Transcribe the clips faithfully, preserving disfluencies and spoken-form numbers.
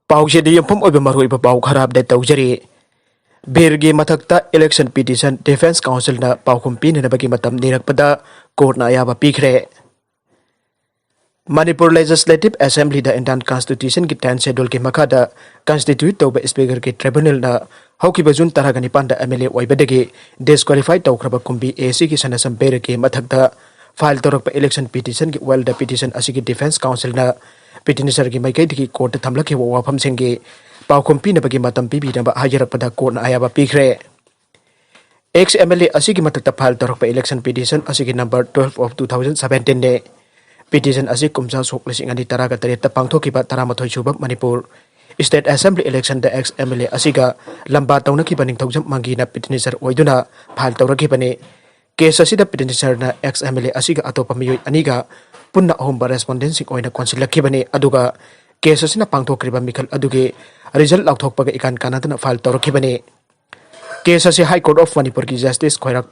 ꯄꯥꯎꯁꯤꯗ ꯌꯨꯝꯐꯝ ꯑꯣꯏꯕ ꯃꯔꯨꯑꯣꯏꯕ ꯄꯥꯎ ꯈꯔ ꯑꯞꯗꯦꯠ ꯇꯧꯖꯔꯤ꯫ ꯕꯤꯜꯒꯤ ꯃꯊꯛꯇ election petition defence counsel ꯅ ꯄꯥꯎꯈꯨꯝ ꯄꯤꯅꯅꯕꯒꯤ ꯃꯇꯝ ꯅꯤꯔꯛꯄꯗ court ꯅ ꯑꯌꯥꯕ ꯄꯤꯈ꯭ꯔꯦ꯫ ꯃꯅꯤꯄꯨꯔ Legislative Assembly ꯗ Indian Constitution ꯒꯤ tenth schedule ꯒꯤ ꯃꯈꯥꯗ constitute ꯇꯧꯕ Speaker ꯒꯤ tribunal ꯅ ꯍꯧꯈꯤꯕ June ꯇꯔꯥꯒ ꯅꯤꯄꯥꯟꯗ M L A ꯑꯣꯏꯕꯗꯒꯤ disqualify ꯇꯧꯈ꯭ꯔꯕ ꯀꯨꯝꯕꯤ A C ꯒꯤ ꯁꯅꯥꯁꯝ ꯕꯦꯔꯒꯤ ꯃꯊꯛꯇ file ꯇꯧꯔꯛꯄ election petition ꯒꯤ ꯋꯥꯌꯦꯜꯗ petition ꯑꯁꯤꯒꯤ defence counsel ꯅ petitioner ꯒꯤ ꯃꯥꯏꯀꯩꯗꯒꯤ court ꯇ ꯊꯝꯂꯛꯈꯤꯕ ꯋꯥꯐꯝꯁꯤꯡꯒꯤ ꯄꯥꯎꯈꯨꯝ ꯄꯤꯅꯕꯒꯤ ꯃꯇꯝ ꯄꯤꯕꯤꯅꯕ ꯍꯥꯏꯖꯔꯛꯄꯗ court ꯅ ꯑꯌꯥꯕ ꯄꯤꯈ꯭ꯔꯦ꯫ Ex M L A ꯑꯁꯤꯒꯤ ꯃꯊꯛꯇ file ꯇꯧꯔꯛꯄ election petition ꯑꯁꯤꯒꯤ number twelve of two thousand seventeen ꯅꯤ꯫ Petition ꯑꯁꯤ ꯀꯨꯝꯖꯥ ꯁꯣꯛ ꯂꯤꯁꯤꯡ ꯑꯅꯤ ꯇꯔꯥꯒ ꯇꯔꯦꯠꯇ ꯄꯥꯡꯊꯣꯛꯈꯤꯕ ꯇꯔꯥꯃꯥꯊꯣꯏ ꯁꯨꯕ Manipur State Assembly election the ex M L A ꯑꯁꯤꯒ ꯂꯝꯕꯥ ꯇꯧꯅꯈꯤꯕ ꯅꯤꯡꯊꯧꯖꯝ ꯃꯪꯒꯤꯅ petitioner ꯑꯣꯏꯗꯨꯅ file ꯇꯧꯔꯛꯈꯤꯕꯅꯤ꯫ Case ꯑꯁꯤꯗ petitioner ꯅ ex M L A ꯑꯁꯤꯒ ꯑꯇꯣꯞꯄ ꯃꯤꯑꯣꯏ ꯑꯅꯤꯒ ꯄꯨꯟꯅ ꯑꯍꯨꯝꯕ respondent ꯁꯤꯡ ꯑꯣꯏꯅ ꯀꯣꯟꯁꯤꯜꯂꯛꯈꯤꯕꯅꯤ꯫ ꯑꯗꯨꯒ case ꯑꯁꯤꯅ ꯄꯥꯡꯊꯣꯛꯈ꯭ꯔꯤꯕ ꯃꯤꯈꯜ ꯑꯗꯨꯒꯤ result ꯂꯥꯎꯊꯣꯛꯄꯒ ꯏꯀꯥꯟ ꯀꯥꯟꯅꯗꯅ file ꯇꯧꯔꯛꯈꯤꯕꯅꯤ꯫ Case ꯑꯁꯤ High Court of ꯃꯅꯤꯄꯨꯔꯒꯤ Justice ꯈꯣꯏꯔꯥꯛ-,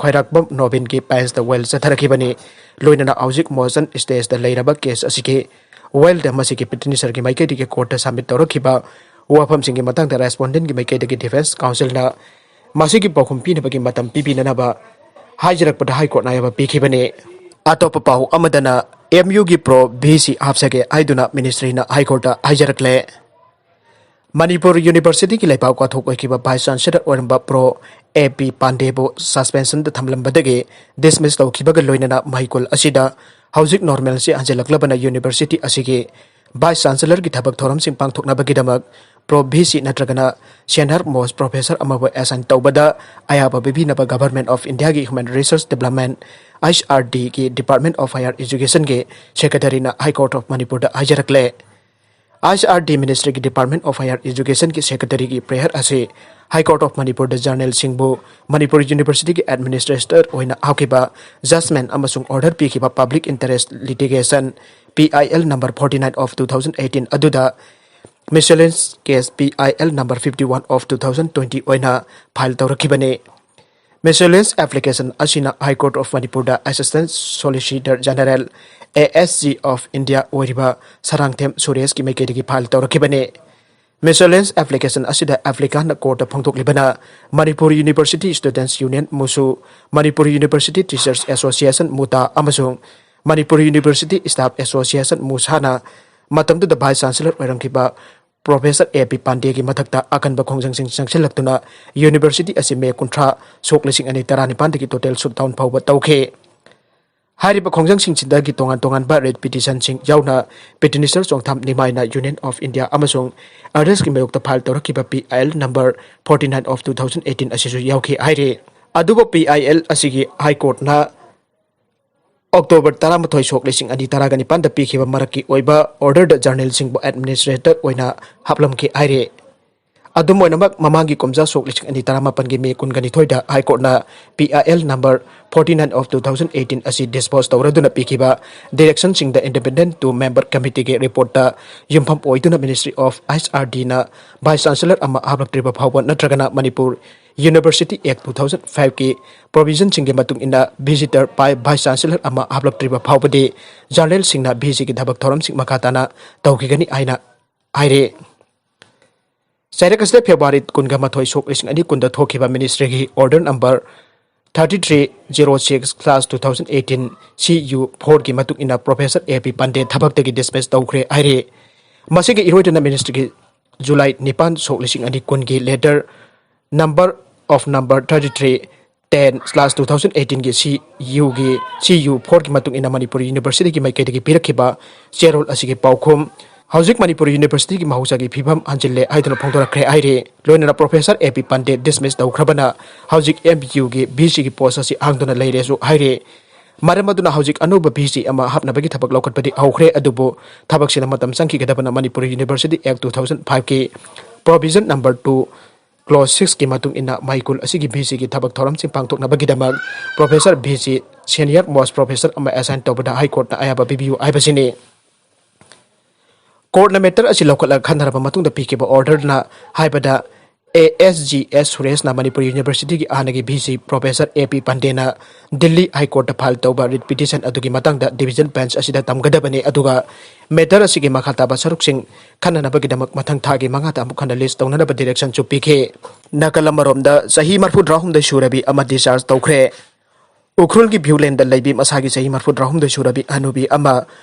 ꯈꯣꯏꯔꯥꯛꯄꯝ ꯅꯣꯕꯤꯟꯒꯤ bench ꯇ ꯋꯥꯌꯦꯜ ꯆꯠꯊꯔꯛꯈꯤꯕꯅꯤ꯫ ꯂꯣꯏꯅꯅ ꯍꯧꯖꯤꯛ motion stage ꯇ ꯂꯩꯔꯕ case ꯑꯁꯤꯒꯤ ꯋꯥꯌꯦꯜꯗ ꯃꯁꯤꯒꯤ petitioner ꯒꯤ ꯃꯥꯏꯀꯩꯗꯒꯤ court ꯇ submit ꯇꯧꯔꯛꯈꯤꯕ ꯋꯥꯐꯝꯁꯤꯡꯒꯤ ꯃꯇꯥꯡꯗ respondent ꯒꯤ ꯃꯥꯏꯀꯩꯗꯒꯤ defence counsel ꯅ ꯃꯁꯤꯒꯤ ꯄꯥꯎꯈꯨꯝ ꯄꯤꯅꯕꯒꯤ ꯃꯇꯝ ꯄꯤꯕꯤꯅꯅꯕ ꯍꯥꯏꯖꯔꯛꯄꯗ High Court ꯅ ꯑꯌꯥꯕ ꯄꯤꯈꯤꯕꯅꯤ꯫ ꯑꯇꯣꯞꯄ ꯄꯥꯎ ꯑꯃꯗꯅ M U ꯒꯤ pro V C ꯍꯥꯞꯆꯒꯦ ꯍꯥꯏꯗꯨꯅ ministry ꯅ High Court ꯇ ꯍꯥꯏꯖꯔꯛꯂꯦ꯫ ꯃꯅꯤꯄꯨꯔ University ꯒꯤ ꯂꯩꯕꯥꯛ ꯋꯥꯊꯣꯛ ꯑꯣꯏꯈꯤꯕ Vice Chancellor ꯑꯣꯏꯔꯝꯕ pro A P ꯄꯥꯟꯗꯦꯕꯨ suspension the ꯊꯝꯂꯝꯕꯗꯒꯤ dismiss ꯇꯧꯈꯤꯕꯒ ꯂꯣꯏꯅꯅ ꯃꯍꯩꯀꯣꯜ ꯑꯁꯤꯗ ꯍꯧꯖꯤꯛ normalcy ꯍꯟꯖꯤꯜꯂꯛꯂꯕꯅ university ꯑꯁꯤꯒꯤ Vice Chancellor ꯒꯤ ꯊꯕꯛ ꯊꯧꯔꯝꯁꯤꯡ ꯄꯥꯡꯊꯣꯛꯅꯕꯒꯤꯗꯃꯛ pro V C ꯅꯠꯇ꯭ꯔꯒꯅ senior most professor ꯑꯃꯕꯨ assign ꯇꯧꯕꯗ ꯑꯌꯥꯕ ꯄꯤꯕꯤꯅꯕ Government of India ꯒꯤ Human Resource Development, H R D, ꯒꯤ Department of Higher Education ꯒꯤ Secretary ꯅ High Court of ꯃꯅꯤꯄꯨꯔꯗ ꯍꯥꯏꯖꯔꯛꯂꯦ꯫ H R D ministry ꯒꯤ Department of Higher Education ꯒꯤ Secretary ꯒꯤ prayer ꯑꯁꯤ High Court of ꯃꯅꯤꯄꯨꯔꯗ journal ꯁꯤꯡꯕꯨ ꯃꯅꯤꯄꯨꯔ University ꯒꯤ administrator ꯑꯣꯏꯅ ꯍꯥꯞꯈꯤꯕ judgment ꯑꯃꯁꯨꯡ order ꯄꯤꯈꯤꯕ public interest litigation P I L number forty nine of two thousand eighteen ꯑꯗꯨꯗ miscellaneous case P I L number fifty one of two thousand twenty ꯑꯣꯏꯅ file ꯇꯧꯔꯛꯈꯤꯕꯅꯤ꯫ Miscellaneous application ꯑꯁꯤꯅ High Court of ꯃꯅꯤꯄꯨꯔꯗ Assistant Solicitor General A S G of India ꯑꯣꯏꯔꯤꯕ ꯁꯔꯥꯡꯊꯦꯝ ꯁꯨꯔꯦꯁꯀꯤ ꯃꯥꯏꯀꯩꯗꯒꯤ file ꯇꯧꯔꯛꯈꯤꯕꯅꯤ꯫ Miscellaneous application ꯑꯁꯤꯗ applicantꯅ ꯀꯣꯔꯠꯇ ꯐꯣꯡꯗꯣꯛꯂꯤꯕꯅ Manipur University Students Union, ꯃꯨꯁꯨ, Manipur University Teachers Association, ꯃꯨꯇꯥ, ꯑꯃꯁꯨꯡ Manipur University Staff Association, ꯃꯨꯁꯥꯅ ꯃꯇꯝꯗꯨꯗ Vice Chancellor ꯑꯣꯏꯔꯝꯈꯤꯕ Professor ꯑꯦ ꯄꯤ ꯄꯥꯟꯗꯦꯒꯤ ꯃꯊꯛꯇ ꯑꯀꯟꯕ ꯈꯣꯡꯖꯪꯁꯤꯡ ꯆꯪꯁꯤꯜꯂꯛꯇꯨꯅ university ꯑꯁꯤ ꯃꯦ ꯀꯨꯟꯊ꯭ꯔꯥ, ꯁꯣꯛ ꯂꯤꯁꯤꯡ ꯑꯅꯤ ꯇꯔꯥꯅꯤꯄꯥꯟꯗꯒꯤ total shutdown ꯐꯥꯎꯕ ꯇꯧꯈꯤ꯫ ꯍꯥꯏꯔꯤꯕ ꯈꯣꯡꯖꯪꯁꯤꯡꯁꯤꯗꯒꯤ ꯇꯣꯉꯥꯟ ꯇꯣꯉꯥꯟꯕ writ petitionꯁꯤꯡ ꯌꯥꯎꯅ petitioner Chongtham ꯅꯤꯃꯥꯏꯅ Union of India ꯑꯃꯁꯨꯡ othersꯀꯤ ꯃꯥꯌꯣꯛꯇ ꯐꯥꯏꯜ ꯇꯧꯔꯛꯈꯤꯕ P I L number forty nine of two thousand eighteen ꯑꯁꯤꯁꯨ ꯌꯥꯎꯈꯤ ꯍꯥꯏꯔꯤ꯫ ꯑꯗꯨꯕꯨ P I L ꯑꯁꯤꯒꯤ High Courtꯅ ꯑꯣꯛꯇꯣꯕꯔ ꯇꯔꯥꯃꯥꯊꯣꯏ, ꯁꯣꯛ ꯂꯤꯁꯤꯡ ꯑꯅꯤ ꯇꯔꯥꯒ ꯅꯤꯄꯥꯟꯗ ꯄꯤꯈꯤꯕ ꯃꯔꯛꯀꯤ ꯑꯣꯏꯕ orderꯗ journalꯁꯤꯡꯕꯨ administrator ꯑꯣꯏꯅ ꯍꯥꯞꯂꯝꯈꯤ ꯍꯥꯏꯔꯤ꯫ ꯑꯗꯨꯝ ꯑꯣꯏꯅꯃꯛ, ꯃꯃꯥꯡꯒꯤ ꯀꯨꯝꯖꯥ ꯁꯣꯛ ꯂꯤꯁꯤꯡ ꯑꯅꯤ ꯇꯔꯥꯃꯥꯄꯟꯒꯤ ꯃꯦ ꯀꯨꯟꯒ ꯅꯤꯊꯣꯏꯗ High Courtꯅ P I L number forty nine of two thousand eighteen ꯑꯁꯤ dispose ꯇꯧꯔꯗꯨꯅ ꯄꯤꯈꯤꯕ directionꯁꯤꯡꯗ Independent Two Member Committeeꯒꯤ reportꯇ ꯌꯨꯝꯐꯝ ꯑꯣꯏꯗꯨꯅ Ministry of H R Dꯅ Vice Chancellor ꯑꯃ ꯍꯥꯞꯂꯛꯇ꯭ꯔꯤꯕ ꯐꯥꯎꯕ ꯅꯠꯇ꯭ꯔꯒꯅ Manipur University Act two thousand fiveꯀꯤ provisionꯁꯤꯡꯒꯤ ꯃꯇꯨꯡ ꯏꯟꯅ visitor by Vice Chancellor ꯑꯃ ꯍꯥꯞꯂꯛꯇ꯭ꯔꯤꯕ ꯐꯥꯎꯕꯗꯤ journalꯁꯤꯡꯅ VCꯒꯤ ꯊꯕꯛ ꯊꯧꯔꯝꯁꯤꯡ ꯃꯈꯥ ꯇꯥꯅ ꯇꯧꯈꯤꯒꯅꯤ ꯍꯥꯏꯅ ꯍꯥꯏꯔꯤ꯫ ꯆꯩꯔꯛ ꯑꯁꯤꯗ ꯐꯦꯕ꯭ꯔꯨꯋꯥꯔꯤ ꯀꯨꯟꯒ ꯃꯥꯊꯣꯏ, ꯁꯣꯛ ꯂꯤꯁꯤꯡ ꯑꯅꯤ ꯀꯨꯟꯗ ꯊꯣꯛꯈꯤꯕ ministryꯒꯤ order number thirty three zero six slash two thousand eighteen C U fourꯒꯤ ꯃꯇꯨꯡ ꯏꯟꯅ Professor A P Pande ꯊꯕꯛꯇꯒꯤ dismiss ꯇꯧꯈ꯭ꯔꯦ ꯍꯥꯏꯔꯤ꯫ ꯃꯁꯤꯒꯤ ꯏꯔꯣꯏꯗꯅ ministryꯒꯤ July ꯅꯤꯄꯥꯟ, ꯁꯣꯛ ꯂꯤꯁꯤꯡ ꯑꯅꯤ ꯀꯨꯟꯒꯤ letter number of number thirty three ten slash two thousand eighteenꯒꯤ C Uꯒꯤ C U fourꯒꯤ ꯃꯇꯨꯡ ꯏꯟꯅ ꯃꯅꯤꯄꯨꯔ Universityꯒꯤ ꯃꯥꯏꯀꯩꯗꯒꯤ ꯄꯤꯔꯛꯈꯤꯕ ꯆꯦꯔꯣꯜ ꯑꯁꯤꯒꯤ ꯄꯥꯎꯈꯨꯝ, ꯍꯧꯖꯤꯛ ꯃꯅꯤꯄꯨꯔ Universityꯒꯤ ꯃꯍꯧꯁꯥꯒꯤ ꯐꯤꯕꯝ ꯍꯟꯖꯤꯜꯂꯦ ꯍꯥꯏꯗꯨꯅ ꯐꯣꯡꯗꯣꯔꯛꯈ꯭ꯔꯦ ꯍꯥꯏꯔꯤ꯫ ꯂꯣꯏꯅꯅ Professor A P Pande dismiss ꯇꯧꯈ꯭ꯔꯕꯅ ꯍꯧꯖꯤꯛ M Uꯒꯤ VCꯒꯤ post ꯑꯁꯤ ꯍꯥꯡꯗꯨꯅ ꯂꯩꯔꯦꯁꯨ ꯍꯥꯏꯔꯤ꯫ ꯃꯔꯝ ꯑꯗꯨꯅ ꯍꯧꯖꯤꯛ ꯑꯅꯧꯕ VC ꯑꯃ ꯍꯥꯞꯅꯕꯒꯤ ꯊꯕꯛ ꯂꯧꯈꯠꯄꯗꯤ ꯍꯧꯈ꯭ꯔꯦ, ꯑꯗꯨꯕꯨ ꯊꯕꯛꯁꯤꯅ ꯃꯇꯝ ꯆꯪꯈꯤꯒꯗꯕꯅ Manipur University Act two thousand fiveꯀꯤ provision number two clause sixꯀꯤ ꯃꯇꯨꯡ ꯏꯟꯅ ꯃꯍꯩꯀꯣꯜ ꯑꯁꯤꯒꯤ VCꯒꯤ ꯊꯕꯛ ꯊꯧꯔꯝꯁꯤꯡ ꯄꯥꯡꯊꯣꯛꯅꯕꯒꯤꯗꯃꯛ Professor VC senior most professor ꯑꯃ assign ꯇꯧꯕꯗ High Courtꯅ ꯑꯌꯥꯕ ꯄꯤꯕꯤꯌꯨ ꯍꯥꯏꯕꯁꯤꯅꯤ꯫ Courtꯅ matter ꯑꯁꯤ ꯂꯧꯈꯠꯂꯒ ꯈꯟꯅꯔꯕ ꯃꯇꯨꯡꯗ ꯄꯤꯈꯤꯕ orderꯅ ꯍꯥꯏꯕꯗ ꯑꯦ ꯑꯦꯁ ꯖꯤ ꯑꯦꯁ ꯁꯨꯔꯦꯁꯅ ꯃꯅꯤꯄꯨꯔ ꯌꯨꯅꯤꯚꯔꯁꯤꯇꯤꯒꯤ ꯍꯥꯟꯅꯒꯤ ꯚꯤ ꯁꯤ ꯄ꯭ꯔꯣꯐꯦꯁꯔ ꯑꯦ ꯄꯤ ꯄꯥꯟꯗꯦꯅ ꯗꯤꯜꯂꯤ ꯍꯥꯏ ꯀꯣꯔꯠꯇ ꯐꯥꯏꯜ ꯇꯧꯕ ꯔꯤꯠ ꯄꯤꯇꯤꯁꯟ ꯑꯗꯨꯒꯤ ꯃꯇꯥꯡꯗ ꯗꯤꯚꯤꯖꯟ ꯕꯦꯟꯆ ꯑꯁꯤꯗ ꯇꯝꯒꯗꯕꯅꯤ, ꯑꯗꯨꯒ ꯃꯦꯇꯔ ꯑꯁꯤꯒꯤ ꯃꯈꯥ ꯇꯥꯕ ꯁꯔꯨꯛꯁꯤꯡ ꯈꯟꯅꯅꯕꯒꯤꯗꯃꯛ ꯃꯊꯪ ꯊꯥꯒꯤ ꯃꯉꯥꯗ ꯑꯃꯨꯛ ꯍꯟꯅ ꯂꯤꯁ ꯇꯧꯅꯅꯕ ꯗꯤꯔꯦꯛꯁꯟꯁꯨ ꯄꯤꯈꯤ꯫ ꯅꯥꯀꯜ ꯑꯃꯔꯣꯝꯗ, ꯆꯍꯤ ꯃꯔꯤꯐꯨꯇꯔꯥꯍꯨꯝꯗꯣꯏ ꯁꯨꯔꯕꯤ ꯑꯃ ꯗꯤꯁꯆꯥꯔꯖ ꯇꯧꯈ꯭ꯔꯦ꯫ ꯎꯈ꯭ꯔꯨꯜꯒꯤ ꯚ꯭ꯌꯨꯂꯦꯟꯗ ꯂꯩꯕꯤ ꯃꯁꯥꯒꯤ ꯆꯍꯤ ꯃꯔꯤꯐꯨꯇꯔꯥꯍꯨꯝꯗꯣꯏ ꯁꯨꯔꯕꯤ ꯍꯅꯨꯕꯤ ꯑꯃ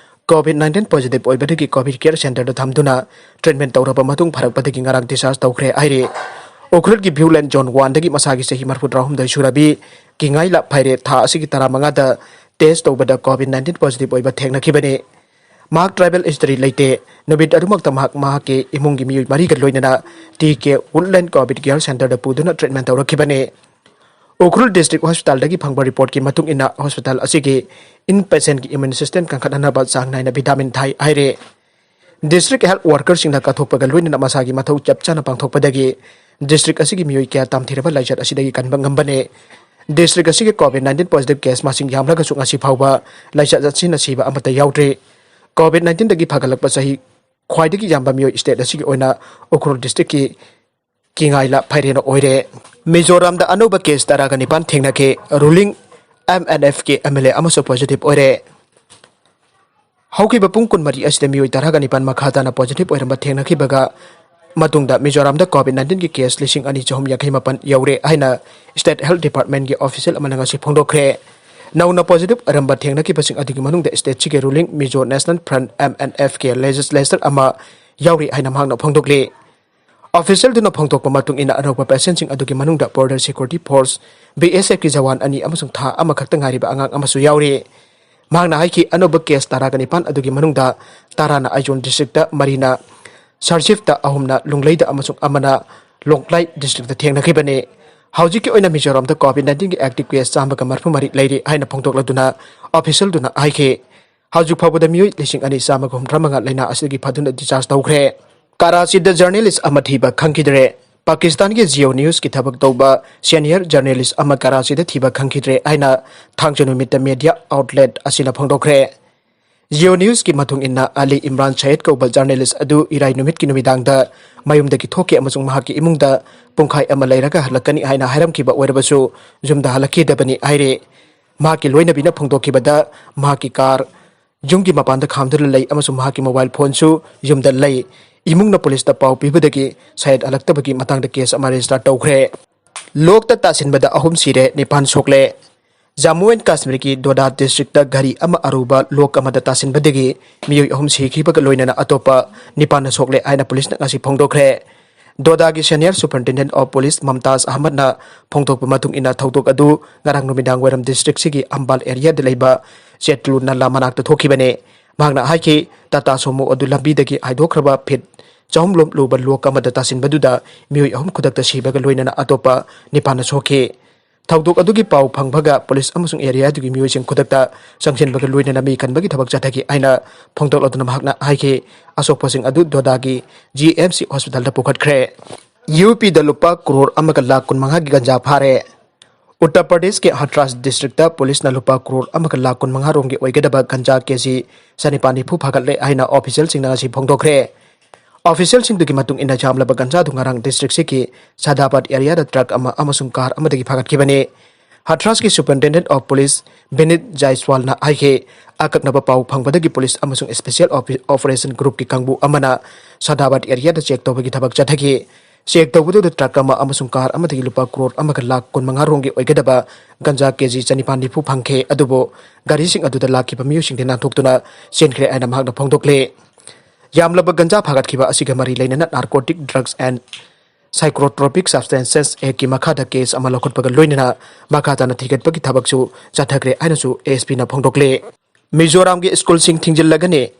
ꯀꯣꯚꯤꯗ ꯅꯥꯏꯟꯇꯤꯟ ꯄꯣꯖꯤꯇꯤꯚ ꯑꯣꯏꯕꯗꯒꯤ ꯀꯣꯚꯤꯗ ꯀꯦꯌꯔ ꯁꯦꯟꯇꯔꯗ ꯊꯝꯗꯨꯅ ꯇ꯭ꯔꯤꯠꯃꯦꯟ ꯇꯧꯔꯕ ꯃꯇꯨꯡ ꯐꯔꯛꯄꯗꯒꯤ ꯉꯔꯥꯡ ꯗꯤꯁꯆꯥꯔꯖ ꯇꯧꯈ꯭ꯔꯦ ꯍꯥꯏꯔꯤ꯫ ꯎꯈ꯭ꯔꯨꯜꯒꯤ ꯚ꯭ꯌꯨꯂꯦꯟ ꯖꯣꯟ ꯋꯥꯟꯗꯒꯤ ꯃꯁꯥꯒꯤ ꯆꯍꯤ ꯃꯔꯤꯐꯨꯇꯔꯥꯍꯨꯝꯗꯣꯏ ꯁꯨꯔꯕꯤ ꯀꯤꯉꯥꯏꯂꯥ ꯐꯩꯔꯦ ꯊꯥ ꯑꯁꯤꯒꯤ ꯇꯔꯥꯃꯉꯥꯗ ꯇꯦꯁ ꯇꯧꯕꯗ ꯀꯣꯚꯤꯗ ꯅꯥꯏꯟꯇꯤꯟ ꯄꯣꯖꯤꯇꯤꯚ ꯑꯣꯏꯕ ꯊꯦꯡꯅꯈꯤꯕꯅꯤ꯫ ꯃꯍꯥꯛ ꯇ꯭ꯔꯥꯏꯕꯦꯜ ꯍꯤꯁꯇꯔꯤ ꯂꯩꯇꯦ꯫ ꯅꯨꯃꯤꯠ ꯑꯗꯨꯃꯛꯇ ꯃꯍꯥꯛ ꯃꯍꯥꯛꯀꯤ ꯏꯃꯨꯡꯒꯤ ꯃꯤꯑꯣꯏ ꯃꯔꯤꯒ ꯂꯣꯏꯅꯅ ꯇꯤ ꯀꯦ ꯋꯨꯗꯂꯦꯟ ꯀꯣꯚꯤꯗ ꯀꯦꯌꯔ ꯁꯦꯟꯇꯔꯗ ꯄꯨꯗꯨꯅ ꯇ꯭ꯔꯤꯠꯃꯦꯟ ꯇꯧꯔꯛꯈꯤꯕꯅꯤ꯫ ꯎꯈ꯭ꯔꯨꯜ ꯗꯤꯁꯇ꯭ꯔꯤꯛ ꯍꯣꯁꯄꯤꯇꯥꯜꯗꯒꯤ ꯐꯪꯕ ꯔꯤꯄꯣꯔꯠꯀꯤ ꯃꯇꯨꯡ ꯏꯟꯅ, ꯍꯣꯁꯄꯤꯇꯥꯜ ꯑꯁꯤꯒꯤ ꯏꯟ ꯄꯦꯁꯦꯟꯒꯤ ꯏꯃ꯭ꯌꯨꯟ ꯁꯤꯁꯇꯦꯝ ꯀꯟꯈꯠꯍꯟꯅꯕ ꯆꯥꯡ ꯅꯥꯏꯅ ꯚꯤꯇꯥꯃꯤꯟ ꯊꯥꯏ ꯍꯥꯏꯔꯦ꯫ ꯗꯤꯁꯇ꯭ꯔꯤꯛ ꯍꯦꯜꯊ ꯋꯥꯔꯀꯔꯁꯤꯡꯅ ꯀꯠꯊꯣꯛꯄꯒ ꯂꯣꯏꯅꯅ ꯃꯁꯥꯒꯤ ꯃꯊꯧ ꯆꯞ ꯆꯥꯅ ꯄꯥꯡꯊꯣꯛꯄꯗꯒꯤ ꯗꯤꯁꯇ꯭ꯔꯤꯛ ꯑꯁꯤꯒꯤ ꯃꯤꯑꯣꯏ ꯀꯌꯥ ꯇꯝꯊꯤꯔꯕ ꯂꯥꯏꯆꯠ ꯑꯁꯤꯗꯒꯤ ꯀꯟꯕ ꯉꯝꯕꯅꯤ꯫ ꯗꯤꯁꯇ꯭ꯔꯤꯛ ꯑꯁꯤꯒꯤ ꯀꯣꯚꯤꯗ ꯅꯥꯏꯟꯇꯤꯟ ꯄꯣꯖꯤꯇꯤꯚ ꯀꯦꯁ ꯃꯁꯤꯡ ꯌꯥꯝꯂꯒꯁꯨ ꯉꯁꯤ ꯐꯥꯎꯕ ꯂꯥꯏꯆꯠ ꯑꯁꯤꯅ ꯁꯤꯕ ꯑꯃꯠꯇ ꯌꯥꯎꯗ꯭ꯔꯤ꯫ ꯀꯣꯚꯤꯗ ꯅꯥꯏꯟꯇꯤꯟꯗꯒꯤ ꯐꯒꯠꯂꯛꯄ ꯆꯍꯤ ꯈ꯭ꯋꯥꯏꯗꯒꯤ ꯌꯥꯝꯕ ꯃꯤꯑꯣꯏ ꯁ꯭ꯇꯦꯠ ꯑꯁꯤꯒꯤ ꯑꯣꯏꯅ ꯎꯈ꯭ꯔꯨꯜ ꯗꯤꯁꯇ꯭ꯔꯤꯛꯀꯤ ꯀꯤꯉꯥꯏꯂꯥ ꯐꯩꯔꯦꯅ ꯑꯣꯏꯔꯦ꯫ ꯃꯤꯖꯣꯔꯥꯝꯗ ꯑꯅꯧꯕ ꯀꯦꯁ ꯇꯔꯥꯒ ꯅꯤꯄꯥꯟ ꯊꯦꯡꯅꯈꯤ꯫ ꯔꯨꯂꯤꯡ ꯑꯦꯝ ꯑꯦꯟ ꯑꯦꯐ ꯀꯤ ꯑꯦꯝ ꯑꯦꯜ ꯑꯦ ꯑꯃꯁꯨ ꯄꯣꯖꯤꯇꯤꯚ ꯑꯣꯏꯔꯦ꯫ ꯍꯧꯈꯤꯕ ꯄꯨꯡ ꯀꯨꯟꯃꯔꯤ ꯑꯁꯤꯗ ꯃꯤꯑꯣꯏ ꯇꯔꯥꯒ ꯅꯤꯄꯥꯟ ꯃꯈꯥ ꯇꯥꯅ ꯄꯣꯖꯤꯇꯤꯚ ꯑꯣꯏꯔꯝꯕ ꯊꯦꯡꯅꯈꯤꯕꯒ ꯃꯇꯨꯡꯗ ꯃꯤꯖꯣꯔꯥꯝꯗ ꯀꯣꯚꯤꯗ ꯅꯥꯏꯟꯇꯤꯟꯒꯤ ꯀꯦꯁ ꯂꯤꯁꯤꯡ ꯑꯅꯤ ꯆꯍꯨꯝ ꯌꯥꯡꯈꯩ ꯃꯥꯄꯟ ꯌꯧꯔꯦ ꯍꯥꯏꯅ ꯁ꯭ꯇꯦꯠ ꯍꯦꯜꯊ ꯗꯤꯄꯥꯔꯠꯃꯦꯟꯒꯤ ꯑꯣꯐꯤꯁꯤꯌꯦꯜ ꯑꯃꯅ ꯉꯁꯤ ꯐꯣꯡꯗꯣꯛꯈ꯭ꯔꯦ꯫ ꯅꯧꯅ ꯄꯣꯖꯤꯇꯤꯚ ꯑꯣꯏꯔꯝꯕ ꯊꯦꯡꯅꯈꯤꯕꯁꯤꯡ ꯑꯗꯨꯒꯤ ꯃꯅꯨꯡꯗ ꯁ꯭ꯇꯦꯠꯁꯤꯒꯤ ruling Mizo national front, M N F ꯀꯤ ꯂꯦꯖꯤꯁꯂꯦꯆꯔ ꯑꯃ ꯌꯥꯎꯔꯤ ꯍꯥꯏꯅ ꯃꯍꯥꯛꯅ ꯐꯣꯡꯗꯣꯛꯂꯤ꯫ ꯑꯣꯐꯤꯁꯤꯌꯦꯜꯗꯨꯅ ꯐꯣꯡꯗꯣꯛꯄ ꯃꯇꯨꯡ ꯏꯟꯅ, ꯑꯅꯧꯕ ꯄꯦꯁꯦꯟꯁꯤꯡ ꯑꯗꯨꯒꯤ ꯃꯅꯨꯡꯗ ꯕꯣꯔꯗꯔ ꯁꯦꯀ꯭ꯌꯨꯔꯤꯇꯤ ꯐꯣꯔꯁ, ꯕꯤ ꯑꯦꯁ ꯑꯦꯐ ꯀꯤ ꯖꯋꯥꯟ ꯑꯅꯤ ꯑꯃꯁꯨꯡ ꯊꯥ ꯑꯃꯈꯛꯇ ꯉꯥꯏꯔꯤꯕ ꯑꯉꯥꯡ ꯑꯃꯁꯨ ꯌꯥꯎꯔꯤ꯫ ꯃꯍꯥꯛꯅ ꯍꯥꯏꯈꯤ, ꯑꯅꯧꯕ ꯀꯦꯁ ꯇꯔꯥꯒ ꯅꯤꯄꯥꯟ ꯑꯗꯨꯒꯤ ꯃꯅꯨꯡꯗ ꯇꯔꯥꯅ ꯑꯥꯏꯖꯣꯜ ꯗꯤꯁꯇ꯭ꯔꯤꯛꯇ, ꯃꯔꯤꯅ ꯁꯔꯖꯤꯐꯇ, ꯑꯍꯨꯝꯅ ꯂꯨꯡꯂꯩꯗ ꯑꯃꯁꯨꯡ ꯑꯃꯅ ꯂꯣꯡꯂꯥꯏ ꯗꯤꯁꯇ꯭ꯔꯤꯛꯇ ꯊꯦꯡꯅꯈꯤꯕꯅꯤ꯫ ꯍꯧꯖꯤꯛꯀꯤ ꯑꯣꯏꯅ ꯃꯤꯖꯣꯔꯥꯝꯗ ꯀꯣꯚꯤꯗ ꯅꯥꯏꯟꯇꯤꯟꯒꯤ ꯑꯦꯛꯇꯤꯚ ꯀꯦꯁ ꯆꯥꯝꯃꯒ ꯃꯔꯤꯐꯨ ꯃꯔꯤ ꯂꯩꯔꯤ ꯍꯥꯏꯅ ꯐꯣꯡꯗꯣꯛꯂꯗꯨꯅ, ꯑꯣꯐꯤꯁꯤꯌꯦꯜꯗꯨꯅ ꯍꯥꯏꯈꯤ, ꯍꯧꯖꯤꯛ ꯐꯥꯎꯕꯗ ꯃꯤꯑꯣꯏ ꯂꯤꯁꯤꯡ ꯑꯅꯤ ꯆꯥꯝꯃꯒ ꯍꯨꯝꯗ꯭ꯔꯥ ꯃꯉꯥ ꯂꯥꯏꯅꯥ ꯑꯁꯤꯗꯒꯤ ꯐꯗꯨꯅ ꯗꯤꯁꯆꯥꯔꯖ ꯇꯧꯈ꯭ꯔꯦ꯫ ꯀꯔꯥꯆꯤꯗ ꯖꯔꯅꯦꯂꯤꯁ ꯑꯃ ꯊꯤꯕ ꯈꯪꯈꯤꯗ꯭ꯔꯦ꯫ ꯄꯥꯀꯤꯁꯇꯥꯟꯒꯤ ꯖꯤꯑꯣ ꯅ꯭ꯌꯨꯁꯀꯤ ꯊꯕꯛ ꯇꯧꯕ ꯁꯦꯅꯤꯌꯔ ꯖꯔꯅꯦꯂꯤꯁ ꯑꯃ ꯀꯔꯥꯆꯤꯗ ꯊꯤꯕ ꯈꯪꯈꯤꯗ꯭ꯔꯦ ꯍꯥꯏꯅ ꯊꯥꯡꯖ ꯅꯨꯃꯤꯠꯇ ꯃꯦꯗꯤꯌꯥ ꯑꯥꯎꯠꯂꯦꯠ ꯑꯁꯤꯅ ꯐꯣꯡꯗꯣꯛꯈ꯭ꯔꯦ꯫ Jio News ꯀꯤ ꯃꯇꯨꯡ ꯏꯟꯅ, ꯑꯂꯤ ꯏꯝꯔꯥꯟ ꯁꯌꯦꯗ ꯀꯧꯕ journalist ꯑꯗꯨ ꯏꯔꯥꯏ ꯅꯨꯃꯤꯠꯀꯤ ꯅꯨꯃꯤꯗꯥꯡꯗ ꯃꯌꯨꯝꯗꯒꯤ ꯊꯣꯛꯈꯤ ꯑꯃꯁꯨꯡ ꯃꯍꯥꯛꯀꯤ ꯏꯃꯨꯡꯗ ꯄꯨꯡꯈꯥꯏ ꯑꯃ ꯂꯩꯔꯒ ꯍꯜꯂꯛꯀꯅꯤ ꯍꯥꯏꯅ ꯍꯥꯏꯔꯝꯈꯤꯕ ꯑꯣꯏꯔꯕꯁꯨ, ꯌꯨꯝꯗ ꯍꯜꯂꯛꯈꯤꯗꯕꯅꯤ ꯍꯥꯏꯔꯤ꯫ ꯃꯍꯥꯛꯀꯤ ꯂꯣꯏꯅꯕꯤꯅ ꯐꯣꯡꯗꯣꯛꯈꯤꯕꯗ, ꯃꯍꯥꯛꯀꯤ car ꯌꯨꯝꯒꯤ ꯃꯄꯥꯟꯗ ꯈꯥꯝꯗꯨꯅ ꯂꯩ ꯑꯃꯁꯨꯡ ꯃꯍꯥꯛꯀꯤ mobile phoneꯁꯨ ꯌꯨꯝꯗ ꯂꯩ꯫ ꯏꯃꯨꯡꯅ policeꯇ ꯄꯥꯎ ꯄꯤꯕꯗꯒꯤ ꯁꯌꯦꯗ ꯍꯜꯂꯛꯇꯕꯒꯤ ꯃꯇꯥꯡꯗ case ꯑꯃ register ꯇꯧꯈ꯭ꯔꯦ꯫ ꯂꯣꯛꯇ ꯇꯥꯁꯤꯟꯕꯗ ꯑꯍꯨꯝ ꯁꯤꯔꯦ, ꯅꯤꯄꯥꯟ ꯁꯣꯛꯂꯦ꯫ ꯖꯝꯃꯨ ꯑꯦꯟ ꯀꯥꯁꯃꯤꯔꯒꯤ ꯗꯣꯗꯥ districtꯇ ꯘꯔꯤ ꯑꯃ ꯑꯔꯨꯕ ꯂꯣꯛ ꯑꯃꯗ ꯇꯥꯁꯤꯟꯕꯗꯒꯤ ꯃꯤꯑꯣꯏ ꯑꯍꯨꯝ ꯁꯤꯈꯤꯕꯒ ꯂꯣꯏꯅꯅ ꯑꯇꯣꯞꯄ ꯅꯤꯄꯥꯟꯅ ꯁꯣꯛꯂꯦ ꯍꯥꯏꯅ policeꯅ ꯉꯁꯤ ꯐꯣꯡꯗꯣꯛꯈ꯭ꯔꯦ꯫ ꯗꯣꯗꯥꯒꯤ Senior Superintendent of Police Mumtaz ꯑꯍꯃꯗꯅ ꯐꯣꯡꯗꯣꯛꯄ ꯃꯇꯨꯡ ꯏꯟꯅ, ꯊꯧꯗꯣꯛ ꯑꯗꯨ ꯉꯔꯥꯡ ꯅꯨꯃꯤꯗꯥꯡ ꯋꯥꯏꯔꯝ districtꯁꯤꯒꯤ ꯑꯝꯕꯥꯜ areaꯗ ꯂꯩꯕ ꯆꯦꯇ꯭ꯂꯨ ꯅꯂꯥ ꯃꯅꯥꯛꯇ ꯊꯣꯛꯈꯤꯕꯅꯤ꯫ ꯃꯍꯥꯛꯅ ꯍꯥꯏꯈꯤ, Tata Sumo ꯑꯗꯨ ꯂꯝꯕꯤꯗꯒꯤ ꯍꯥꯏꯗꯣꯛꯈ꯭ꯔꯕ feet ꯆꯍꯨꯝ ꯂꯣꯝ ꯂꯨꯕ ꯂꯣꯛ ꯑꯃꯗ ꯇꯥꯁꯤꯟꯕꯗꯨꯗ ꯃꯤꯑꯣꯏ ꯑꯍꯨꯝ ꯈꯨꯗꯛꯇ ꯁꯤꯕꯒ ꯂꯣꯏꯅꯅ ꯑꯇꯣꯞꯄ ꯅꯤꯄꯥꯟꯅ ꯁꯣꯛꯈꯤ꯫ ꯊꯧꯗꯣꯛ ꯑꯗꯨꯒꯤ ꯄꯥꯎ ꯐꯪꯕꯒ police ꯑꯃꯁꯨꯡ area ꯑꯗꯨꯒꯤ ꯃꯤꯑꯣꯏꯁꯤꯡ ꯈꯨꯗꯛꯇ ꯆꯪꯁꯤꯟꯕꯒ ꯂꯣꯏꯅꯅ ꯃꯤ ꯀꯟꯕꯒꯤ ꯊꯕꯛ ꯆꯠꯊꯈꯤ ꯍꯥꯏꯅ ꯐꯣꯡꯗꯣꯛꯂꯗꯨꯅ ꯃꯍꯥꯛꯅ ꯍꯥꯏꯈꯤ, ꯑꯁꯣꯛꯄꯁꯤꯡ ꯑꯗꯨ ꯗꯣꯗꯥꯒꯤ G M C hospitalꯗ ꯄꯨꯈꯠꯈ꯭ꯔꯦ꯫ UPꯗ ꯂꯨꯄꯥ crore ꯑꯃꯒ ꯂꯥꯈ ꯀꯨꯟꯃꯉꯥꯒꯤ ꯒꯟꯖꯥ ꯐꯥꯔꯦ꯫ ꯎꯠꯇꯔ ꯄ꯭ꯔꯗꯦꯁꯀꯤ ꯍꯊ꯭ꯔꯥꯁ districtꯇ policeꯅ ꯂꯨꯄꯥ crore ꯑꯃꯒ ꯂꯥꯈ ꯀꯨꯟꯃꯉꯥ ꯔꯣꯝꯒꯤ ꯑꯣꯏꯒꯗꯕ ꯒꯟꯖꯥ KG ꯆꯅꯤꯄꯥꯟ ꯅꯤꯐꯨ ꯐꯥꯒꯠꯂꯦ ꯍꯥꯏꯅ officialꯁꯤꯡꯅ ꯉꯁꯤ ꯐꯣꯡꯗꯣꯛꯈ꯭ꯔꯦ꯫ Officialꯁꯤꯡꯗꯨꯒꯤ ꯃꯇꯨꯡ ꯏꯟꯅ, ꯌꯥꯝꯂꯕ ꯒꯟꯖꯥꯗꯨ ꯉꯔꯥꯡ districtꯁꯤꯒꯤ ꯁꯥꯗꯥꯕꯥꯗ areaꯗ truck ꯑꯃ ꯑꯃꯁꯨꯡ car ꯑꯃꯗꯒꯤ ꯐꯥꯒꯠꯈꯤꯕꯅꯤ꯫ ꯍꯊ꯭ꯔꯥꯁꯀꯤ Superintendent of Police ꯕꯤꯅꯤꯠ ꯖꯥꯏꯁ꯭ꯋꯥꯜꯅ ꯍꯥꯏꯈꯤ, ꯑꯀꯛꯅꯕ ꯄꯥꯎ ꯐꯪꯕꯗꯒꯤ police ꯑꯃꯁꯨꯡ special operation groupꯀꯤ ꯀꯥꯡꯕꯨ ꯑꯃꯅ ꯁꯥꯗꯥꯕꯥꯗ areaꯗ check ꯇꯧꯕꯒꯤ ꯊꯕꯛ ꯆꯠꯊꯈꯤ꯫ Check ꯇꯧꯕꯗꯨꯗ truck ꯑꯃ ꯑꯃꯁꯨꯡ car ꯑꯃꯗꯒꯤ ꯂꯨꯄꯥ crore ꯑꯃꯒ ꯂꯥꯈ ꯀꯨꯟꯃꯉꯥ ꯔꯣꯝꯒꯤ ꯑꯣꯏꯒꯗꯕ ꯒꯟꯖꯥ KG ꯆꯅꯤꯄꯥꯟ ꯅꯤꯐꯨ ꯐꯪꯈꯤ, ꯑꯗꯨꯕꯨ ꯒꯥꯔꯤꯁꯤꯡ ꯑꯗꯨꯗ ꯂꯥꯛꯈꯤꯕ ꯃꯤꯑꯣꯏꯁꯤꯡꯗꯤ ꯅꯥꯟꯊꯣꯛꯇꯨꯅ ꯆꯦꯟꯈ꯭ꯔꯦ ꯍꯥꯏꯅ ꯃꯍꯥꯛꯅ ꯐꯣꯡꯗꯣꯛꯂꯤ꯫ ꯌꯥꯝꯂꯕ ꯒꯟꯖꯥ ꯐꯥꯒꯠꯈꯤꯕ ꯑꯁꯤꯒ ꯃꯔꯤ ꯂꯩꯅꯅ Narcotic Drugs and Psychotropic Substances Actꯀꯤ ꯃꯈꯥꯗ case ꯑꯃ ꯂꯧꯈꯠꯄꯒ ꯂꯣꯏꯅꯅ ꯃꯈꯥ ꯇꯥꯅ ꯊꯤꯒꯠꯄꯒꯤ ꯊꯕꯛꯁꯨ ꯆꯠꯊꯈ꯭ꯔꯦ ꯍꯥꯏꯅꯁꯨ ASPꯅ ꯐꯣꯡꯗꯣꯛꯂꯤ꯫ ꯃꯤꯖꯣꯔꯥꯝꯒꯤ schoolꯁꯤꯡ ꯊꯤꯡꯖꯤꯜꯂꯒꯅꯤ꯫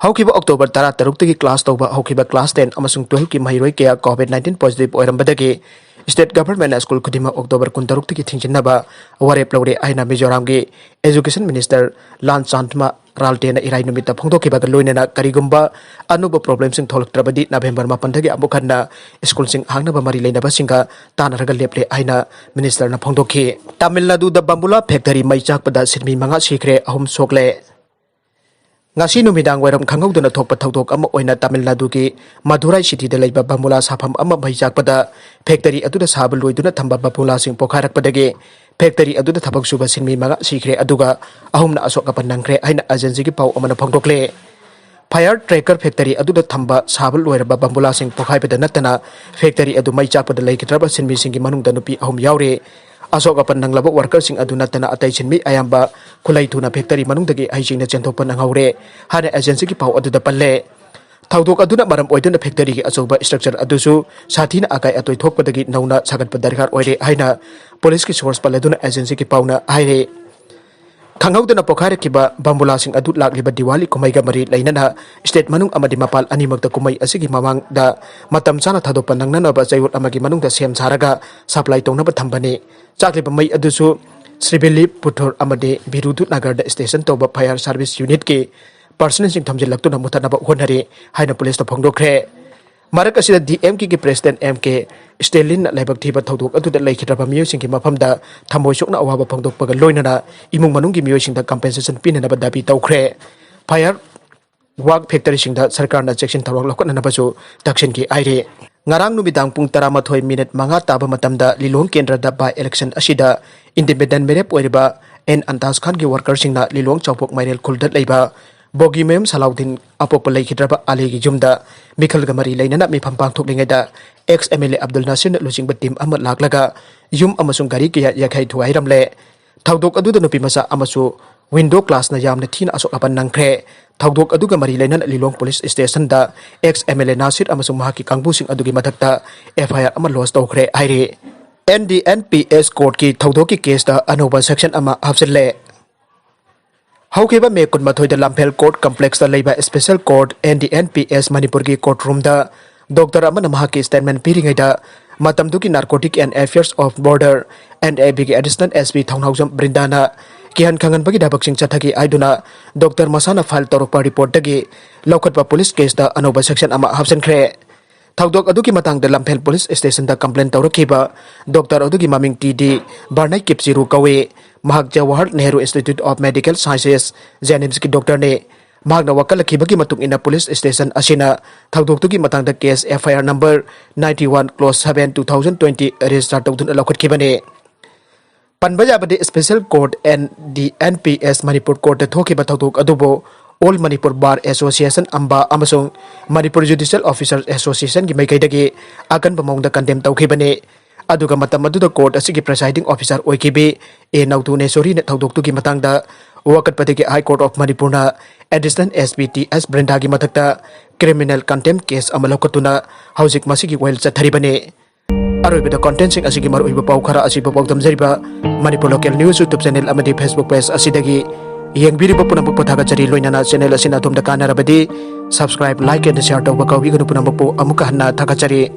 ꯍꯧꯈꯤꯕ October ꯇꯔꯥꯇꯔꯨꯛꯇꯒꯤ class ꯇꯧꯕ ꯍꯧꯈꯤꯕ class ten ꯑꯃꯁꯨꯡ twelveꯀꯤ ꯃꯍꯩꯔꯣꯏ ꯀꯌꯥ COVID nineteen positive ꯑꯣꯏꯔꯝꯕꯗꯒꯤ state governmentꯅ school ꯈꯨꯗꯤꯡꯃꯛ October ꯀꯨꯟꯇꯔꯨꯛꯇꯒꯤ ꯊꯤꯡꯖꯤꯟꯅꯕ ꯋꯥꯔꯦꯞ ꯂꯧꯔꯦ ꯍꯥꯏꯅ ꯃꯤꯖꯣꯔꯥꯝꯒꯤ Education Minister ꯂꯥꯟꯆꯥꯟꯃ ꯔꯥꯜꯇꯦꯅ ꯏꯔꯥꯏ ꯅꯨꯃꯤꯠꯇ ꯐꯣꯡꯗꯣꯛꯈꯤꯕꯒ ꯂꯣꯏꯅꯅ, ꯀꯔꯤꯒꯨꯝꯕ ꯑꯅꯧꯕ problemꯁꯤꯡ ꯊꯣꯛꯂꯛꯇ꯭ꯔꯕꯗꯤ November ꯃꯥꯄꯟꯗꯒꯤ ꯑꯃꯨꯛ ꯍꯟꯅ schoolꯁꯤꯡ ꯍꯥꯡꯅꯕ ꯃꯔꯤ ꯂꯩꯅꯕꯁꯤꯡꯒ ꯇꯥꯟꯅꯔꯒ ꯂꯦꯞꯂꯦ ꯍꯥꯏꯅ ministerꯅ ꯐꯣꯡꯗꯣꯛꯈꯤ꯫ ꯇꯥꯃꯤꯜ ꯅꯥꯗꯨꯗ ꯕꯝꯕꯨꯂꯥ factory ꯃꯩ ꯆꯥꯛꯄꯗ ꯁꯤꯟꯃꯤ ꯃꯉꯥ ꯁꯤꯈ꯭ꯔꯦ, ꯑꯍꯨꯝ ꯁꯣꯛꯂꯦ꯫ ꯉꯁꯤ ꯅꯨꯃꯤꯗꯥꯡ ꯋꯥꯏꯔꯝ ꯈꯪꯍꯧꯗꯅ ꯊꯣꯛꯄ ꯊꯧꯗꯣꯛ ꯑꯃ ꯑꯣꯏꯅ ꯇꯥꯃꯤꯜ ꯅꯥꯗꯨꯒꯤ ꯃꯗꯨꯔꯥꯏ ꯁꯤꯇꯤꯗ ꯂꯩꯕ ꯕꯝꯕꯨꯂꯥ ꯁꯥꯐꯝ ꯑꯃ ꯃꯩ ꯆꯥꯛꯄꯗ ꯐꯦꯛꯇꯔꯤ ꯑꯗꯨꯗ ꯁꯥꯕ ꯂꯣꯏꯗꯨꯅ ꯊꯝꯕ ꯕꯝꯕꯨꯂꯥꯁꯤꯡ ꯄꯣꯈꯥꯏꯔꯛꯄꯗꯒꯤ ꯐꯦꯛꯇꯔꯤ ꯑꯗꯨꯗ ꯊꯕꯛ ꯁꯨꯕ ꯁꯤꯟꯃꯤ ꯃꯉꯥ ꯁꯤꯈ꯭ꯔꯦ, ꯑꯗꯨꯒ ꯑꯍꯨꯝꯅ ꯑꯁꯣꯛ ꯑꯄꯟ ꯅꯪꯈ꯭ꯔꯦ ꯍꯥꯏꯅ ꯑꯦꯖꯦꯟꯁꯤꯒꯤ ꯄꯥꯎ ꯑꯃꯅ ꯐꯣꯡꯗꯣꯛꯂꯦ꯫ ꯐꯥꯌꯔ ꯇ꯭ꯔꯦꯀꯔ ꯐꯦꯛꯇꯔꯤ ꯑꯗꯨꯗ ꯊꯝꯕ ꯁꯥꯕ ꯂꯣꯏꯔꯕ ꯕꯝꯕꯨꯂꯥꯁꯤꯡ ꯄꯣꯈꯥꯏꯕꯗ ꯅꯠꯇꯅ ꯐꯦꯛꯇꯔꯤ ꯑꯗꯨ ꯃꯩ ꯆꯥꯛꯄꯗ ꯂꯩꯈꯤꯗ꯭ꯔꯕ ꯁꯤꯟꯃꯤꯁꯤꯡꯒꯤ ꯃꯅꯨꯡꯗ ꯅꯨꯄꯤ ꯑꯍꯨꯝ ꯌꯥꯎꯔꯤ꯫ ꯑꯁꯣꯛ ꯑꯄꯟ ꯅꯪꯂꯕ ꯋꯥꯔꯀꯔꯁꯤꯡ ꯑꯗꯨ ꯅꯠꯇꯅ ꯑꯇꯩ ꯁꯤꯟꯃꯤ ꯑꯌꯥꯝꯕ ꯈꯨꯠꯂꯩ ꯊꯨꯅ ꯐꯦꯛꯇꯔꯤ ꯃꯅꯨꯡꯗꯒꯤ ꯍꯩꯁꯤꯡꯅ ꯆꯦꯟꯊꯣꯛꯄ ꯅꯪꯍꯧꯔꯦ ꯍꯥꯏꯅ ꯑꯦꯖꯦꯟꯁꯤꯒꯤ ꯄꯥꯎ ꯑꯗꯨꯗ ꯄꯜꯂꯦ꯫ ꯊꯧꯗꯣꯛ ꯑꯗꯨꯅ ꯃꯔꯝ ꯑꯣꯏꯗꯨꯅ ꯐꯦꯛꯇꯔꯤꯒꯤ ꯑꯆꯧꯕ ꯁ꯭ꯇ꯭ꯔꯛꯆꯔ ꯑꯗꯨꯁꯨ ꯁꯥꯊꯤꯅ ꯑꯀꯥꯏ ꯑꯇꯣꯏ ꯊꯣꯛꯄꯗꯒꯤ ꯅꯧꯅ ꯁꯥꯒꯠꯄ ꯗꯔꯀꯥꯔ ꯑꯣꯏꯔꯦ ꯍꯥꯏꯅ ꯄꯨꯂꯤꯁꯀꯤ ꯁꯣꯔꯁ ꯄꯜꯂꯗꯨꯅ ꯑꯦꯖꯦꯟꯁꯤꯒꯤ ꯄꯥꯎꯅ ꯍꯥꯏꯔꯦ꯫ ꯈꯪꯍꯧꯗꯅ ꯄꯣꯈꯥꯏꯔꯛꯈꯤꯕ ꯕꯝꯕꯨꯂꯥꯁꯤꯡ ꯑꯗꯨ ꯂꯥꯛꯂꯤꯕ ꯗꯤꯋꯥꯂꯤ ꯀꯨꯝꯍꯩꯒ ꯃꯔꯤ ꯂꯩꯅꯅ ꯁ꯭ꯇꯦꯠ ꯃꯅꯨꯡ ꯑꯃꯗꯤ ꯃꯄꯥꯟ ꯑꯅꯤꯃꯛꯇ ꯀꯨꯝꯍꯩ ꯑꯁꯤꯒꯤ ꯃꯃꯥꯡꯗ ꯃꯇꯝ ꯆꯥꯅ ꯊꯥꯗꯣꯛꯄ ꯅꯪꯅꯅꯕ ꯆꯌꯣꯜ ꯑꯃꯒꯤ ꯃꯅꯨꯡꯗ ꯁꯦꯝ ꯁꯥꯔꯒ ꯁꯄ꯭ꯂꯥꯏ ꯇꯧꯅꯕ ꯊꯝꯕꯅꯤ꯫ ꯆꯥꯛꯂꯤꯕ ꯃꯩ ꯑꯗꯨꯁꯨ ꯁ꯭ꯔꯤꯕꯤꯂꯤ ꯄꯨꯊꯨꯔ ꯑꯃꯗꯤ ꯕꯤꯔꯨꯗꯨ ꯅꯒꯔꯗ ꯁ꯭ꯇꯦꯁꯟ ꯇꯧꯕ ꯐꯥꯌꯔ ꯁꯥꯔꯚꯤꯁ ꯌꯨꯅꯤꯠꯀꯤ ꯄꯔꯁꯅꯦꯜꯁꯤꯡ ꯊꯝꯖꯤꯜꯂꯛꯇꯨꯅ ꯃꯨꯊꯠꯅꯕ ꯍꯣꯠꯅꯔꯤ ꯍꯥꯏꯅ ꯄꯨꯂꯤꯁꯇ ꯐꯣꯡꯗꯣꯛꯈ꯭ꯔꯦ꯫ ꯃꯔꯛ ꯑꯁꯤꯗ ꯗꯤ ꯑꯦꯝ ꯀꯦꯒꯤ ꯄ꯭ꯔꯦꯁꯤꯗꯦꯟꯠ ꯑꯦꯝ ꯀꯦ ꯁ꯭ꯇꯦꯂꯤꯟꯅ ꯂꯥꯏꯕꯛ ꯊꯤꯕ ꯊꯧꯗꯣꯛ ꯑꯗꯨꯗ ꯂꯩꯈꯤꯗ꯭ꯔꯕ ꯃꯤꯑꯣꯏꯁꯤꯡꯒꯤ ꯃꯐꯝꯗ ꯊꯃꯣꯏ ꯁꯣꯛꯅ ꯑꯋꯥꯕ ꯐꯣꯡꯗꯣꯛꯄꯒ ꯂꯣꯏꯅꯅ ꯏꯃꯨꯡ ꯃꯅꯨꯡꯒꯤ ꯃꯤꯑꯣꯏꯁꯤꯡꯗ ꯀꯝꯄꯦꯟꯁꯦꯁꯟ ꯄꯤꯅꯅꯕ ꯗꯥꯕꯤ ꯇꯧꯈ꯭ꯔꯦ꯫ ꯐꯥꯌꯔ ꯋꯥꯛ ꯐꯦꯛꯇꯔꯤꯁꯤꯡꯗ ꯁꯔꯀꯥꯔꯅ ꯆꯦꯛꯁꯤꯟ ꯊꯧꯔꯥꯡ ꯂꯧꯈꯠꯅꯅꯕꯁꯨ ꯇꯛꯁꯤꯟꯈꯤ ꯍꯥꯏꯔꯤ꯫ ꯉꯔꯥꯡ ꯅꯨꯃꯤꯗꯥꯡ ꯄꯨꯡ ꯇꯔꯥꯃꯥꯊꯣꯏ ꯃꯤꯅꯤꯠ ꯃꯉꯥ ꯇꯥꯕ ꯃꯇꯝꯗ ꯂꯤꯂꯣꯡ ꯀꯦꯟꯗ꯭ꯔꯗ ꯕꯥꯏ ꯏꯂꯦꯛꯁꯟ ꯑꯁꯤꯗ ꯏꯟꯗꯤꯄꯦꯟꯗꯦꯟꯠ ꯃꯤꯔꯦꯞ ꯑꯣꯏꯔꯤꯕ ꯑꯦꯟ ꯑꯟꯇꯥꯖ ꯈꯥꯟꯒꯤ ꯋꯥꯔꯀꯔꯁꯤꯡꯅ ꯂꯤꯂꯣꯡ ꯆꯥꯎꯄꯣꯛ ꯃꯥꯏꯔꯦꯜ ꯈꯨꯜꯗ ꯂꯩꯕ ꯕꯣꯒꯤꯃꯌꯨꯝ ꯁꯂꯥꯎꯗꯤꯟ ꯑꯄꯣꯛꯄ ꯂꯩꯈꯤꯗ꯭ꯔꯕ ꯑꯂꯤꯒꯤ ꯌꯨꯝꯗ ꯃꯤꯈꯜꯒ ꯃꯔꯤ ꯂꯩꯅꯅ ꯃꯤꯐꯝ ꯄꯥꯡꯊꯣꯛꯂꯤꯉꯩꯗ ex M L A Abdul ꯅꯥꯁꯤꯔꯅ ꯂꯨꯆꯤꯡꯕ ꯇꯤꯝ ꯑꯃ ꯂꯥꯛꯂꯒ ꯌꯨꯝ ꯑꯃꯁꯨꯡ ꯒꯥꯔꯤ ꯀꯌꯥ ꯌꯥꯏꯈꯥꯏ ꯊꯨꯒꯥꯏꯔꯝꯂꯦ꯫ ꯊꯧꯗꯣꯛ ꯑꯗꯨꯗ ꯅꯨꯄꯤ ꯃꯆꯥ ꯑꯃꯁꯨ ꯋꯤꯟꯗꯣ ꯒ꯭ꯂꯥꯁꯅ ꯌꯥꯝꯅ ꯊꯤꯅ ꯑꯁꯣꯛ ꯑꯄꯟ ꯅꯪꯈ꯭ꯔꯦ꯫ ꯊꯧꯗꯣꯛ ꯑꯗꯨꯒ ꯃꯔꯤ ꯂꯩꯅꯅ ꯂꯤꯂꯣꯡ ꯄꯨꯂꯤꯁ ꯁ꯭ꯇꯦꯁꯟꯗ ex M L A Nasir ꯑꯃꯁꯨꯡ ꯃꯍꯥꯛꯀꯤ ꯀꯥꯡꯕꯨꯁꯤꯡ ꯑꯗꯨꯒꯤ ꯃꯊꯛꯇ ꯑꯦꯐ ꯑꯥꯏ ꯑꯥꯔ ꯑꯃ ꯂꯣꯟꯆ ꯇꯧꯈ꯭ꯔꯦ ꯍꯥꯏꯔꯤ꯫ ꯑꯦꯟ ꯗꯤ ꯑꯦꯟ ꯄꯤ ꯑꯦꯁ ꯀꯣꯔꯠꯀꯤ ꯊꯧꯗꯣꯛꯀꯤ ꯀꯦꯁꯇ ꯑꯅꯧꯕ ꯁꯦꯛꯁꯟ ꯑꯃ ꯍꯥꯞꯆꯤꯜꯂꯦ꯫ ꯍꯧꯈꯤꯕ ꯃꯦ ꯀꯨꯟꯃꯥꯊꯣꯏꯗ ꯂꯝꯐꯦꯜ ꯀꯣꯔꯠ ꯀꯝꯄ꯭ꯂꯦꯛꯁꯇ ꯂꯩꯕ special court, N D N P S, ꯃꯅꯤꯄꯨꯔꯒꯤ ꯀꯣꯔꯠ ꯔꯨꯝꯗ ꯗꯣꯛꯇꯔ ꯑꯃꯅ ꯃꯍꯥꯛꯀꯤ ꯁ꯭ꯇꯦꯠꯃꯦꯟꯠ ꯄꯤꯔꯤꯉꯩꯗ ꯃꯇꯝꯗꯨꯒꯤ narcotic and affairs of border, N A ꯕꯤꯒꯤ ꯑꯦꯗꯤꯁꯅꯦꯜ ꯑꯦꯁ ꯄꯤ ꯊꯧꯅꯥꯎꯖꯝ ꯕ꯭ꯔꯤꯟꯗꯥꯅ ꯀꯤꯍꯟ ꯈꯪꯍꯟꯕꯒꯤ ꯊꯕꯛꯁꯤꯡ ꯆꯠꯊꯈꯤ ꯍꯥꯏꯗꯨꯅ ꯗꯣꯛꯇꯔ ꯃꯁꯥꯅ ꯐꯥꯏꯜ ꯇꯧꯔꯛꯄ ꯔꯤꯄꯣꯔꯠꯇꯒꯤ ꯂꯧꯈꯠꯄ ꯄꯨꯂꯤꯁ ꯀꯦꯁꯇ ꯑꯅꯧꯕ ꯁꯦꯛꯁꯟ ꯑꯃ ꯍꯥꯞꯆꯤꯟꯈ꯭ꯔꯦ꯫ ꯊꯧꯗꯣꯛ ꯑꯗꯨꯒꯤ ꯃꯇꯥꯡꯗ ꯂꯝꯐꯦꯜ ꯄꯨꯂꯤꯁ ꯁ꯭ꯇꯦꯁꯟꯗ ꯀꯝꯄ꯭ꯂꯦꯟ ꯇꯧꯔꯛꯈꯤꯕ ꯗꯣꯛꯇꯔ ꯑꯗꯨꯒꯤ ꯃꯃꯤꯡ ꯇꯤ ꯗꯤ ꯕꯔꯅꯩ ꯀꯤꯞꯆꯤꯔꯨ ꯀꯧꯏ꯫ ꯃꯍꯥꯛ Jawahar Nehru institute of medical sciences, ꯖꯦꯅꯤꯝꯁꯀꯤ ꯗꯣꯛꯇꯔꯅꯤ꯫ ꯃꯍꯥꯛꯅ ꯋꯥꯀꯠꯂꯛꯈꯤꯕꯒꯤ ꯃꯇꯨꯡ ꯏꯟꯅ police station ꯑꯁꯤꯅ ꯊꯧꯗꯣꯛꯇꯨꯒꯤ ꯃꯇꯥꯡꯗ case F I R number ninety one clause seven two thousand twenty register ꯇꯧꯗꯨꯅ ꯂꯧꯈꯠꯈꯤꯕꯅꯤ꯫ ꯄꯟꯕ ꯌꯥꯕꯗꯤ special court and the N P S Manipur court ꯊꯣꯛꯈꯤꯕ ꯊꯧꯗꯣꯛ ꯑꯗꯨꯕꯨ All Manipur Bar Association, ꯑꯝꯕꯥ, ꯑꯃꯁꯨꯡ Manipur Judicial Officers Association ꯒꯤ ꯃꯥꯏꯀꯩꯗꯒꯤ ꯑꯀꯟꯕ ꯃꯑꯣꯡꯗ condemn ꯇꯧꯈꯤꯕꯅꯤ꯫ ꯑꯗꯨꯒ ꯃꯇꯝ ꯑꯗꯨꯗ court ꯑꯁꯤꯒꯤ presiding officer ꯑꯣꯏꯈꯤꯕꯤ A ꯅꯧꯇꯨꯅꯦꯁꯣꯔꯤꯅ ꯊꯧꯗꯣꯛꯇꯨꯒꯤ ꯃꯇꯥꯡꯗ ꯋꯥꯀꯠꯄꯗꯒꯤ High Court of Manipur ꯅ Additional S P T S ꯕ꯭ꯔꯤꯟꯗꯥꯒꯤ ꯃꯊꯛꯇ criminal contempt case ꯑꯃ ꯂꯧꯈꯠꯇꯨꯅ ꯍꯧꯖꯤꯛ ꯃꯁꯤꯒꯤ ꯋꯥꯌꯦꯜ ꯆꯠꯊꯔꯤꯕꯅꯤ꯫ ꯑꯔꯣꯏꯕꯗ content ꯁꯤꯡ ꯑꯁꯤꯒꯤ ꯃꯔꯨꯑꯣꯏꯕ ꯄꯥꯎ ꯈꯔ ꯑꯁꯤꯕꯨ ꯄꯥꯎꯗꯝꯖꯔꯤꯕ Manipur Local News YouTube channel ꯑꯃꯗꯤ Facebook page ꯑꯁꯤꯗꯒꯤ ꯌꯦꯡꯕꯤꯔꯤꯕ ꯄꯨꯝꯅꯃꯛꯄꯨ ꯊꯥꯒꯠꯆꯔꯤ꯫ ꯂꯣꯏꯅꯅ channel ꯑꯁꯤꯅ ꯑꯗꯣꯝꯗ ꯀꯥꯟꯅꯔꯕꯗꯤ subscribe, like and share ꯇꯧꯕ ꯀꯥꯎꯕꯤꯒꯅꯨ꯫ ꯄꯨꯝꯅꯃꯛꯄꯨ ꯑꯃꯨꯛꯀ ꯍꯟꯅ ꯊꯥꯒꯠꯆꯔꯤ꯫